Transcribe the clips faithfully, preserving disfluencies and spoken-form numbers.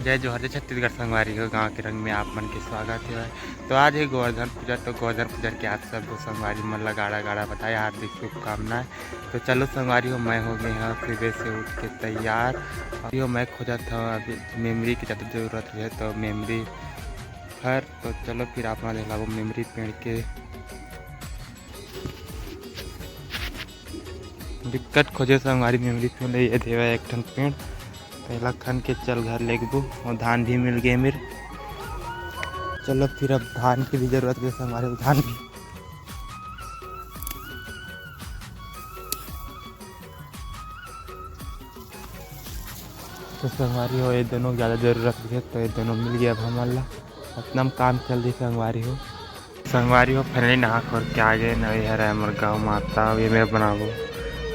जय जोहार, जय छत्तीसगढ़ संगवारी हो, गांव के रंग में आप मन के स्वागत हे। तो आज हे गोवर्धन पूजा, तो गोवर्धन पूजा के आप सब संगवारी मन ला गाड़ा गाड़ा बधाई, हार्दिक शुभकामनाएं। तो चलो संगवारी हो, मैं हो गए हंव सुबह से उठ के तैयार। अभी हो मैं खोजत हंव, अभी मेमरी के ज़्यादा जरूरत हे, तो मेमरी हर, तो चलो फिर आप मन ला दिखलाबो मेमरी पेड़ के। दिक्कत खोजे संगवारी मेमरी पेड़, ये देवा एक ठन पेड़, तेला खन के चल घर लेगबो। और धान भी मिल गए मेरे। चलो फिर अब धान की भी जरूरत हे संगवारी, धान भी। तो संगवारी हो, ये दोनों ज़्यादा जरूरत हे, तो ये दोनों मिल गया अब हमन ला। अतना म काम चल रही संगवारी हो। संगवारी हो, finally नहा खोर के आ गए न। ये हरे हमर गौ माता, ये मेर बनाबो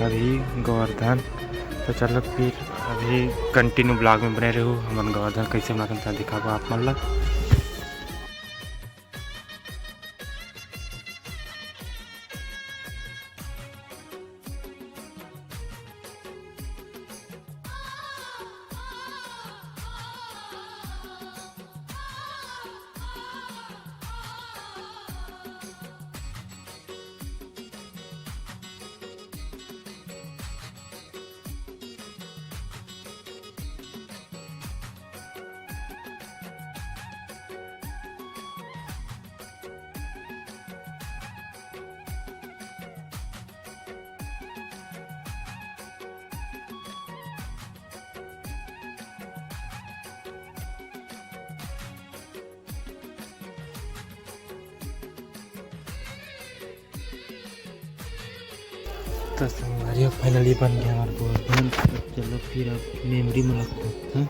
अभी गोवर्धन। तो चलो फिर अभी continue vlog में बने रहू, हमन गोवर्धन कैसे बनाथन, तेला दिखाबो आप मन ला। तो संगवारी हो, finally बन गया हमारा गोवर्धन। तो चलो फिर अब मेमरी में लगता है।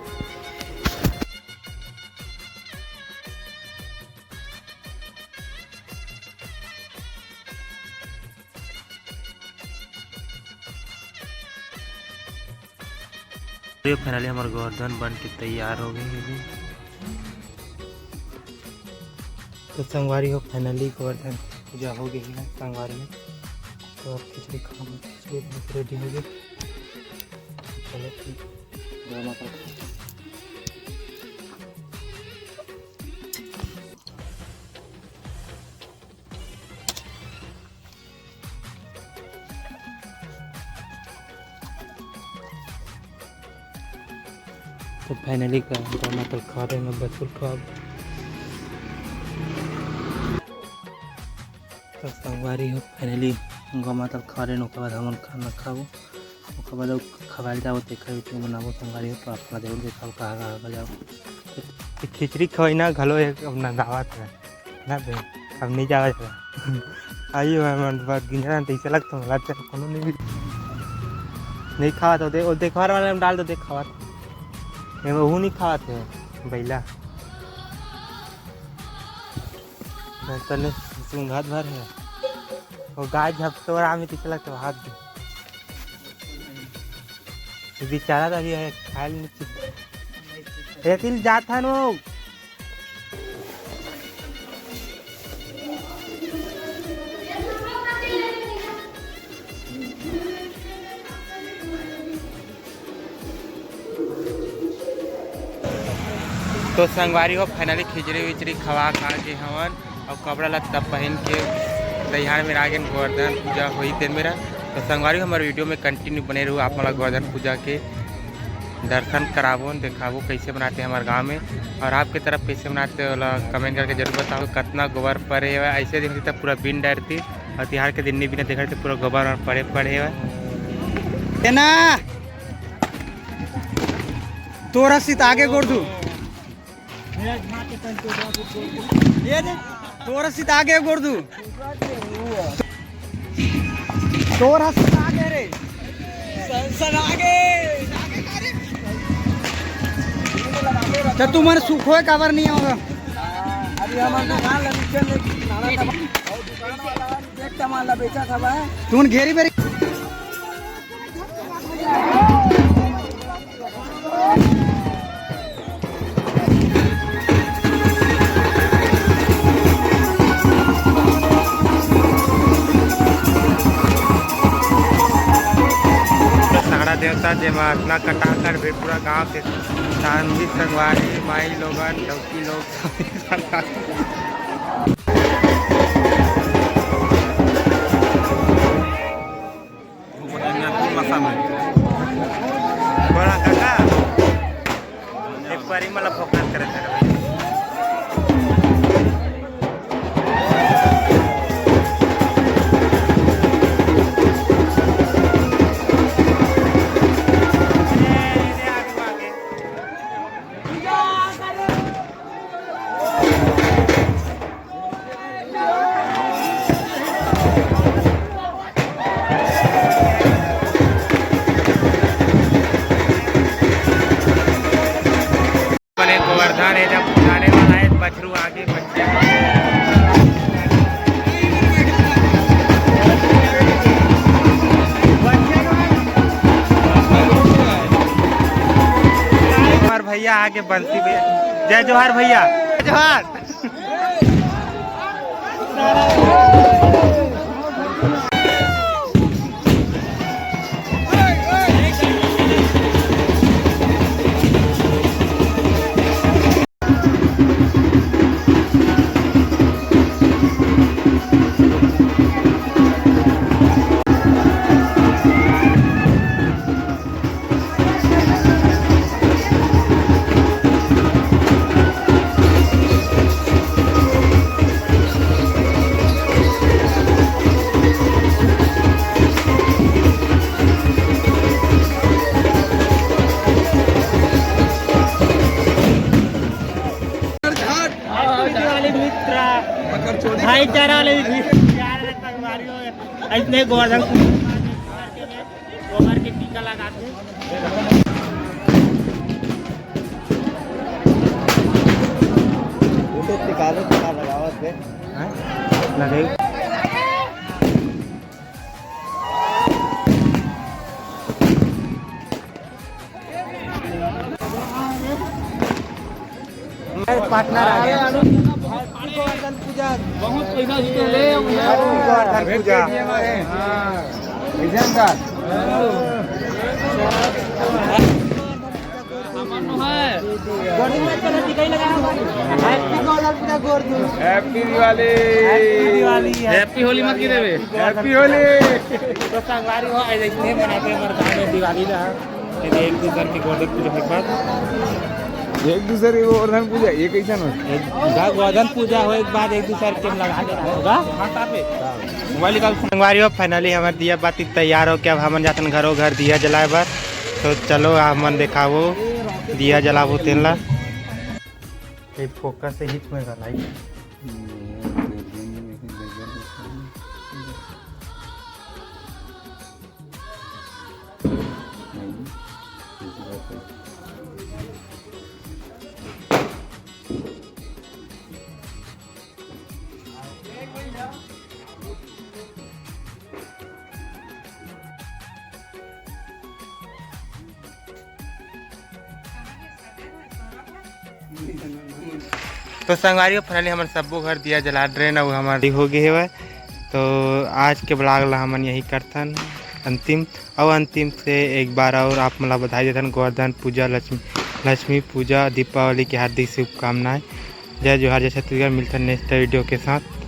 ये finally हमार गोवर्धन बन के तैयार हो गए हे। तो संगवारी हो, finally गोवर्धन पूजा हो गई है संगवारी में। तो अब खिचड़ी खाना, खिचड़ी बहुत ready हो गई। चलो ठीक, गरमा गरम। तो finally का गौ माता ल खवा देंगे, बछरू ल खवाब। तो संगवारी हो, finally गौ माता ल खवा देंगे, ओकर बाद हमन खाना खाबो, ओकर बाद अउ खवाए ल जाबो, तेकर video बनाबो संगवारी हो। तो आप मन ला जरूर देखाबो कहाँ कहाँ जाबो। तो खिचड़ी खवाई ना घलो एक अपना दावत है। ना बे, अब नहीं जावा जावा। आइए भाई, मन बात गिंजरा तैसे लगता हूँ, लगता है कोनो नहीं भी। नहीं खावा तो दे, वो देखवार वाले में डाल दो, देख खावा। ये वो नहीं खावा थे, बैला। मैं तने सुंघात भर है। वो गाय झपटो आराम में तैसे लगता है, हाथ दे। ये बेचारा तो अभी है, खाए नहीं। लेकिन जात है नो। तो संगवारी हो, finally खिचड़ी विचड़ी खवा खा के हमन अउ कपड़ा लत्ता पहन के तैयार मेर आ गेन। गोवर्धन पूजा होही तेन मेरा। तो संगवारी हो, हमर video में continue बने रहू, आप मन ला गोवर्धन पूजा के दर्शन कराबो, देखाबो कैसे मनाते हैं हमारे गांव में, और आपके तरफ कैसे मनाते हैं, ओला comment करके जरूर बताओ। कतना गोबर पड़े हुआ, ऐसे दिन तक पूरा बिन डरती, और तिहार के दिन नहीं बिना देखते पूरा गोबर और पड़े पड़े हुआ। ए ना, तोरा सीत आगे गोड़ दू। ये दे, तोरा सीत आगे गोड़ दू। तोरा सीत आगे रे। सब आगे। तो तू मन सुखोय काबर नहीं होगा? अभी हमारे दुकान लगी चल, नाना दबा। दुकान वाला देख के माल बेचा था भाई। तू मन घेरी बेरी। तो सहाड़ा देवता, जेमा अतना कटाकट भी पूरा गांव के शांति संगवारी, माई लोगन, डौकी लोग, सभी संगवारी। बड़ा काका, एक बारी मतलब फोकस करे थे भाई। बने गोवर्धन हे, जब उठाने वाला हे, बछरू आगे, बच्चे हमार भैया आगे, बंसी भैया। जय जोहार भैया, जय जोहार। वाले मित्र, भाईचारा वाले भी, प्यार रखा हमारी हो। ऐसने गोवर्धन गोबर के टीका लगाते। वो तो टिकालो टिका लगावत हे। हाँ? लगे। पार्टनर आ गया। बहुत पैसा जीते ले। Govardhan Puja. Happy Diwali. Happy Diwali. Happy Holi मत गिरे बे। हैप्पी होली। तो संगवारी हो, ऐसे ही मनाते हैं हमारे गाँव में दिवाली ना। ये एक दूसर के गोवर्धन पूजा के बाद एक दूसर के गोवर्धन पूजा, ये कैसन हो? एक गा-, गोवर्धन पूजा हो, एक बाद एक दूसर के लगा देना होगा। मोबाइल निकाल। संगवारी हो, finally हमर दिया बाती तैयार हो के अब हमन जातन घरो घर दिया जलाए बर। तो चलो, आप मन देखावो दिया जलाबो तेन ला। ये फोकस से हिट में लाइट। तो संगवारी हो, finally हमन सब्बो घर दिया जला डरेन, अउ हमर हो गे हवय। तो आज के vlog ला हमन यही करथन अंतिम। अउ अंतिम से एक बार और आप मन ला बधाई देथन गोवर्धन पूजा, लक्ष्मी, लक्ष्मी पूजा, दीपावली के हार्दिक शुभकामनाएं। जय जोहार, जय छत्तीसगढ़। मिलथन next video के साथ।